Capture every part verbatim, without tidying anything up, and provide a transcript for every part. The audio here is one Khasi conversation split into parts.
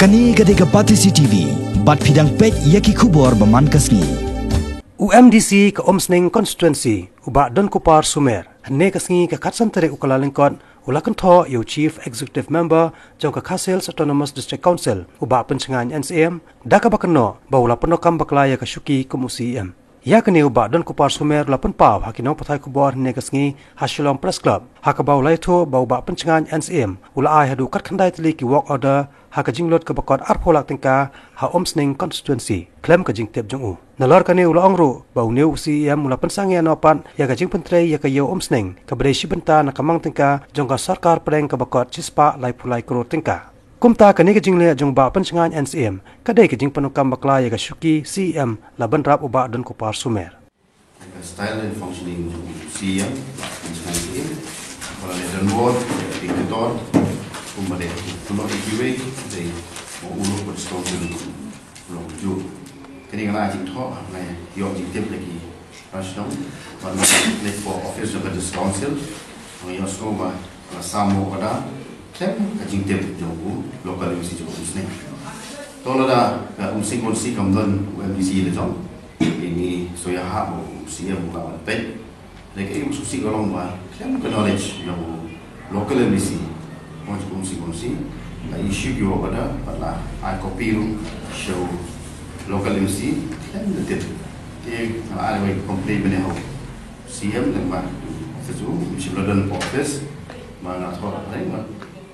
Kane ka dei ka Batesi T V, bad phi dang peit ïa ki khubor ba man ka sngi. U M D C ka Umsning Constituency, u Bah Donkupar Sumer, hynne ka sngi ka khatsan tarik u Kyllalyngkot, u la kynthoh ïa u Chief Executive Member jong ka Khasi Hills Autonomous District Council, u Bah Pynshngaiñ N C M, da kaba kynnoh ba u la pyndonkam bakla ïa ka shuki kum u C E M. Ïa kane u Bah Donkupar Sumer u la pynpaw ha ki nongpathai khubor hynne ka sngi ha Shillong Press Club, ha kaba u la ïathuh ba u Bah Pynshngaiñ N C M u la ai haduh khatkhyndai tylli ki work order ha ka jinglut kaba kot arphew lak tyngka ha Umsning Constituency, khlem ka jingtip jong u. Nalor kane u la ong ruh ba une u C E M u la pynsangeh noh pat ïa ka jingpyntrei ïa ka ïew Umsning, kaba dei shi bynta na ka mang tyngka jong ka sorkar pdeng kaba kot shispah laiphew lai klur tyngka. Kumta kane ka jingleh jong u Bah Pynshngaiñ N C M ka dei ka jingpyndonkam bakla ïa ka shuki C E M la bynrap u Bah Donkupar Sumer. Ka style and functioning jong u C E M, Bah Pynshngaiñ C E M, ba la leh donbor, dei ka tor, kumba dei, kumba dei kiwei, dei mo u lok ba discount jong u lok ju. Kane ka la jingthoh, nga ïoh jingtip da ki Rashnong, ban leit hapoh office jong ka District Council, ban ïohsngew ba la sam mo ka da, khlem ka jingtip jong u local M D C jong u Umsning. To lada ka Umsning Constituency kam don u M D C la jong, ngi shu ïa hap u C E M u la wan peit. Lada kaei u sngewsih ka long ba khlem ka knowledge jong u local M D C, mo jong u Umsning Constituency, la issue ki work order, bad la ai copy ruh sha u local M D C, khlem da tip. Te nga la ai wei complaint mynne ha u C E M lyngba office u, u shim la don hapoh office, ba nga thoh lyngba.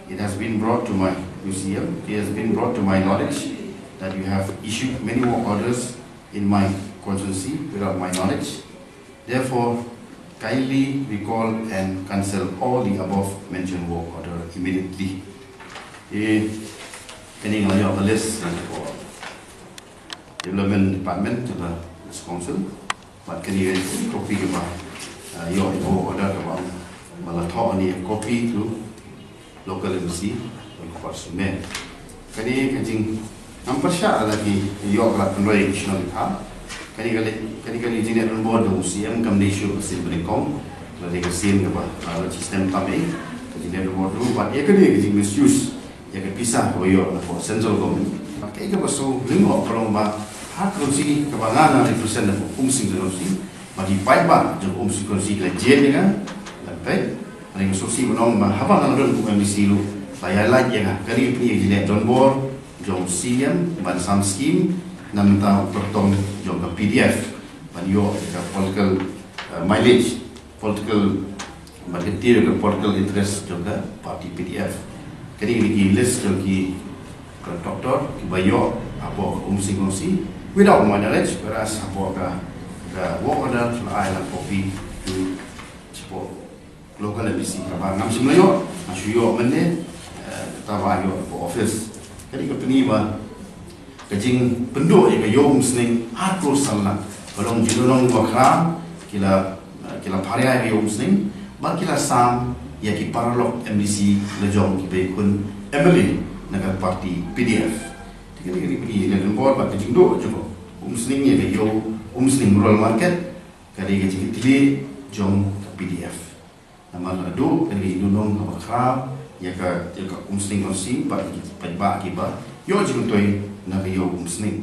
It has been brought to my, U C M, it has been brought to my knowledge that you have issued many work orders in my constituency without my knowledge. Therefore, kindly recall and cancel all the above mentioned work order immediately. Eh, kane nga la ïoh ka list na ka Development Department jong ka District Council. Bad kane ka copy kaba, ah, ïoh ïa ka work order kaba, ba la thoh ne copy to local M D C, Donkupar Sumer. Kane ka jing, ngam pyrshah lada ki ïoh ka lad pynroi ki shnong ki thaw. Kane ka leh, kane ka leh jingleh donbor jong u C E M kam dei shuh ka sien banyngkong. Lada ka sien kaba, ah, la shisnem tam ei, ka jingleh donbor ruh, bad ïa kane ka jing misuse ïa ka pisa kaba ïoh na pdeng central government. Bad kaei kaba shu lyngngoh ka long ba ha ka constituency kaba nga nga represent na pdeng Umsning constituency, ba ki paidbah jong Umsning constituency ki la jied ïa nga, la peit. Nga sngewsih ban ong ba haba nga la don kum M D C ruh, la ïa lait ïa nga. Kane ka pyni ka jingleh donbor jong u C E M ban sam scheme na bynta u kyrtong jong ka P D F, ban ïoh ïa ka political, eh, mileage, political, ban kyntiew ïa ka political interest jong ka party P D F. Kane ka dei ki list jong ki contractor kiba ïoh hapoh ka Umsning constituency without my knowledge, whereas hapoh ka, ka work order la ai lang copy to support local M D C. Kaba ngam shym la ïoh, nga shu ïoh mynne, eh, kata ba ïoh hapoh office. Kane ka pyni ba ka jingpynduh ïa ka ïew Umsning ar klur san lak ka long jingdonong ba khraw, ki la, eh, ki la pharia ïa ka ïew Umsning, bad ki la sam ïa ki paralok M D C la jong kiba ïakhun M L A na ka party P D F. Te kane ka dei ka jingdonbor bad ka jingduh jong ka Umsning ïa ka ïew Umsning Rural Market, ka dei ka jingkitkhlieh jong ka P D F. Namar naduh kane ka jingdonong kaba khraw ïa ka, ïa ka Umsning constituency bad ïa ki paidbah kiba ïoh jingmyntoi na ka ïew Umsning.